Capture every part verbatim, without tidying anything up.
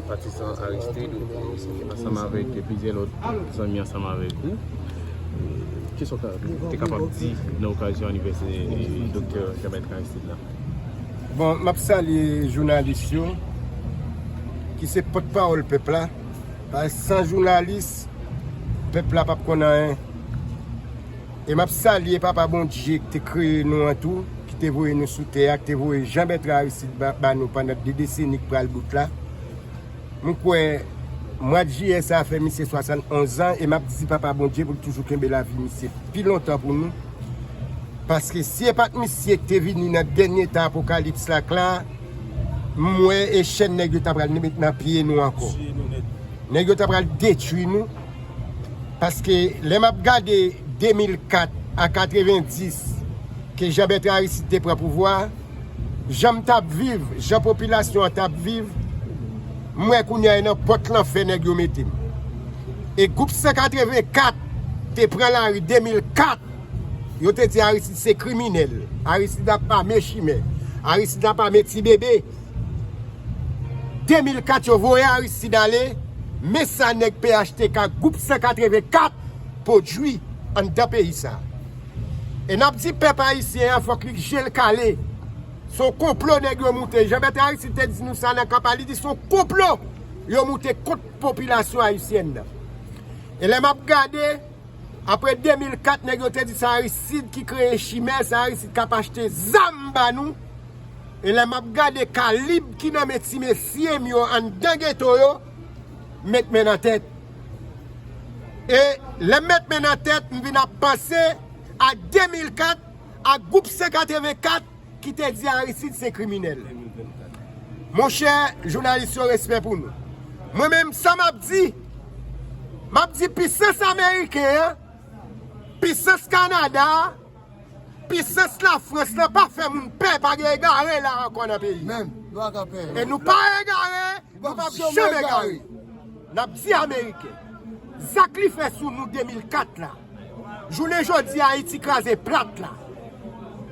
Patizan Aristide, ansanm avèk plizyè lòt zanmi ansanm avèk ou. Kisa w ka te kapab di nan okazyon anivèsè Doktè Jean Bertrand Aristide la? Bon, m ap salye jounalis yo ki se pòtpawòl pèp la. Paske san jounalis, pèp la p ap konn anyen. E m ap salye Papa Bondye ki te kreye nou an tou, ki te voye nou sou tè a, ki te voye Jean Bertrand Aristide ba, ba nou pandan de deseni k pral bout la. M kwè mwa d jiyè sa a fè misye swasannonz an, e m ap di Papa Bondye pou l toujou kenbe lavi misye pi lontan pou nou. Paske si e pa t misye ki te vini nan dènye tan apokalips la k la, m wè e chèn nèg yo ta pral met nan pye nou ankò. Nèg yo ta pral detwi nou. Paske lè m ap gade de mil kat a katrevenndis ke Jean Bertrand Aristide te pran pouvwa a, jan m t ap viv, jan popilasyon an t ap viv, m wè kounye a e nan pòt lanfè nèg yo mete m. E gwoup san katrevenkat te pran lari de mil kat, yo te di Aristide se kriminèl, Aristide ap ame chimè, Aristide ap ame ti bebe. De mil kat yo voye Aristide ale, men sa nèg P H T K gwoup san katrevenkat pwodui anndan peyi sa. E n ap di pèp ayisyen an fòk li je l kale. Se yon konplo nèg yo moute. Jean Bertrand Aristide te di nou sa nan kanpay, li di se yon konplo yo moute kont popilasyon ayisyèn nan. E lè m ap gade, apre de mil kat, nèg yo te di se Aristide ki kreye chimè, se Aristide k ap achte zam ba nou. E lè m ap gade kalib ki nan men ti mesye m yo anndan geto yo, m met men nan tèt. E lè m met men nan tèt, m vin ap panse a de mil kat, a gwoup san katrevenkat ki te di Aristide se kriminèl. Monchè, jounalis yo, respè pou nou. Mwen menm, sa m ap di, m ap di pisans ameriken an, pisans Kanada a, pisans Lafrans lan pa fè moun pè, pa gen egare la ankò nan peyi a. Menm, nou pa ka pè. E nou pa egare, nou p ap janm egare. N ap di ameriken, zak li fè sou nou de mil kat la, jounen jodi a Ayiti kraze plat la.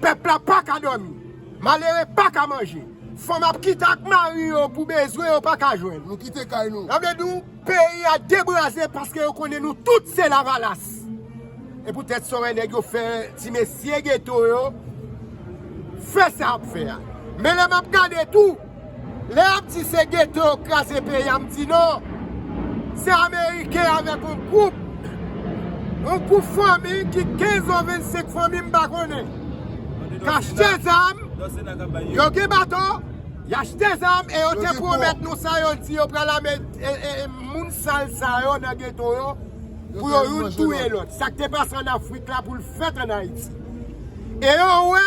Pèp la pa ka dòmi. Malere pa ka manje. Fanm ap kite ak mari yo pou bezwen yo pa ka jwenn. Nou kite kay nou. Sa vle di w, peyi a debraze paske yo konnen nou tout se lavalas. E poutèt sa w wè nèg yo fè ti mesye geto yo fè sa y ap fè a. Men lè m ap gade tou, lè y ap di se geto yo k kraze peyi a, m di non. Se ameriken avèk yon gwoup, yon gwoup fanmi ki kenz ou vennsenk fanmi m pa konnen, k achte zam, yo gen bato, y achte zam e yo te pwomèt nou sa yo di yo pral ame e, e, e, moun sal sa yo nan geto yo pou yo youn touye lòt. Sa k te pase ann Afrik la pou l fèt ann Ayiti. E yo wè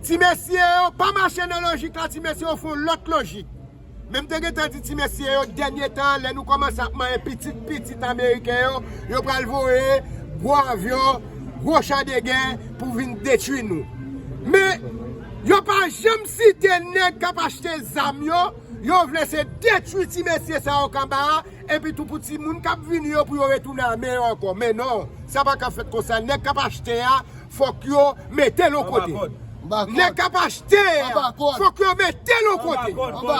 ti mesye yo pa mache nan lojik la, ti mesye yo fè yon lòt lojik. Men m te gentan di ti mesye yo, dènye tan an, lè nou kòmanse ap manyen pitit pitit ameriken yo, yo pral voye gwo avyon, gwo cha de gè pou vin detwi nou. Men yo pa janm site nèg k ap achte zam yo, yo vle se detwi ti mesye sa yo k anba a, epi tou pou timoun k ap vini yo pou yo retounen ame yo ankò. Men non, sa pa ka fèt konsa. Nèg k ap achte a, fòk yo mete l yon kote. Nèg k ap achte a, fòk yo mete l yon kote.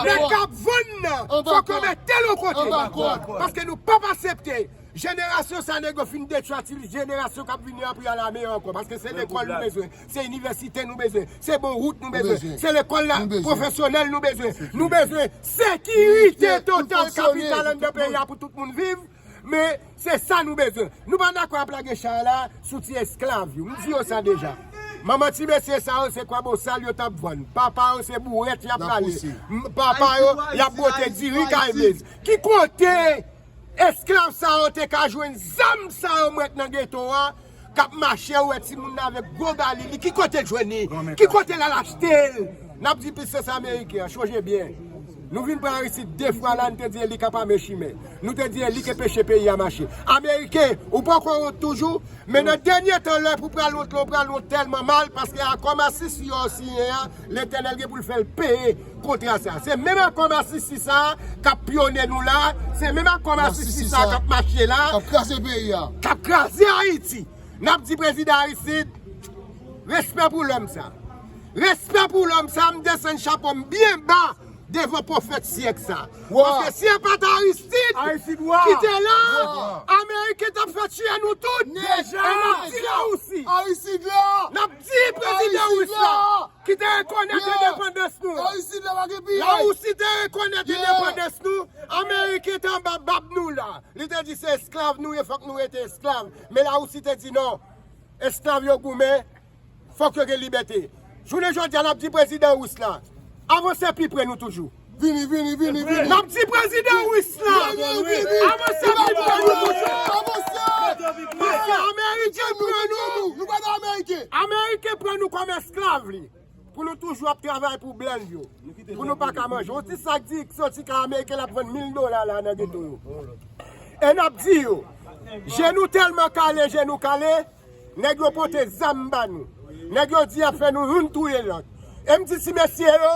Nèg k ap vann nan, fòk yo mete l yon kote. Paske nou p ap aksepte. Jenerasyon sa nèg yo fin detwi a, ti jenerasyon k ap vini an pou y al ame yo ankò. Paske se lekòl nou bezwen, se inivèsite nou bezwen, se bon wout nou bezwen, se lekòl la pwofesyonèl nou bezwen. Nou bezwen sekirite total kapital anndan peyi a pou tout moun viv. Men se sa nou bezwen. Nou pa dakò ap lage chay la sou ti esklav yo. M di yo sa deja. Manman ti mesye sa yo se kwabosal yo t ap vann. Papa yo se bourèt y ap rale. Papa yo y ap bwote diri kay mez. Ki kote esklav sa yo te ka jwenn zam sa yo mèt nan geto a? K ap mache, ou wè timoun nan avèk gwo gali li, ki kote l jwenn li? Ki kote l al achte l? N ap di pisans ameriken an, chonje byen. Nou vin pran Aristide de fwa la, n te di e li k ap ame chimè. Nou te di e li k enpeche peyi a mache. Ameriken, ou poko wont toujou? Men nan dènye tan, lè pou pral wont la, ou pral wont tèlman mal, paske akò Masisi yo siyen an, Letènèl gen pou l fè l peye kontra sa. Se menm akò Masisi sa a k ap pyone nou la, se menm akò Masisi sa a k ap mache la, k ap kraze peyi a, k ap kraze Ayiti. N ap di prezidan Aristide, respè pou lòm sa. Respè pou lòm sa, m desann chapo m byen ba. devan pwofèt syèk sa. Paske si e pa t Aristid ki te la, Ameriken t ap fè tiye nou tout. E n ap di Larisi. N ap di prezidan Ris la ki te rekonèt endepandans nou. Larisi te rekonèt endepandans nou. Ameriken te anba bab nou la. Li te di se esklav nou ye, fòk nou rete esklav. Men Larisi te di non. Esklav yo goumen, fòk yo gen libète. Jounen jodi a, n ap di prezidan Ris la, avanse pi pre nou toujou. Vini, vini, vini, vini. N ap di prezidan Ris la, avanse pi pre nou toujou. Paske Ameriken pran nou. Ameriken pran nou kòm esklav li. Pou nou toujou ap travay pou blan yo. Pou nou pa ka manje. Yon ti sak di soti ka Ameriken l ap vann mil dola la nan geto yo. E n ap di yo, je nou tèlman kale, je nou kale, nèg yo pote zam ba nou. Nèg yo di y ap fè nou youn touye lòt. E m di ti mesye yo,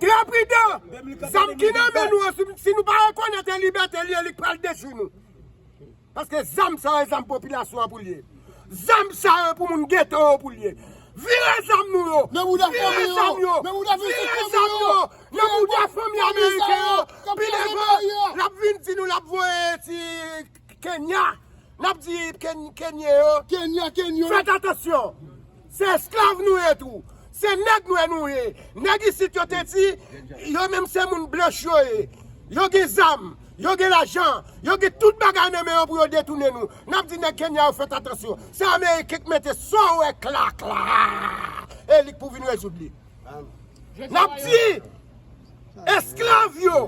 trè pridan, zam ki nan men nou an, si, si nou pa rekonèt e libète li ye, li k pral detwi nou. Paske zam sa yo, e zam popilasyon an pou l ye. Zam sa yo, pou moun geto yo pou l ye. Vire zam nou yo. Vire zam yo. Vire zam yo. Nan bouda fanmi ameriken yo. Pi devan, l ap vin di nou l ap voye ti Kenya. N ap di Ken-, Kenyen yo. Fèt atansyon. Se esklav nou ye tou. Se nèg nwè nou ye. Nèg isit yo te di, yo menm se moun blanch yo ye. Yo gen zam, yo gen lajan, yo gen tout bagay nan men yo pou yo detounen nou. N ap di nèg Kenya yo fèt atansyon. Se Ameriken k mete sa w wè kla kla. E li k pou vin rezoud li. N ap di esklav yo.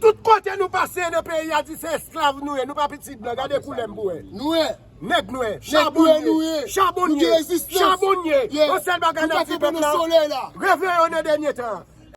Tout kote nou pase nan peyi a di se esklav nou ye. Nou pa pitit blan. Gade koulè m pou wè. Nou ye. Nèg nwè, chabonnye, chabonnye, chabonnye. Yon sèl bagay n ap di pèp la, reveyon nan dènye tan.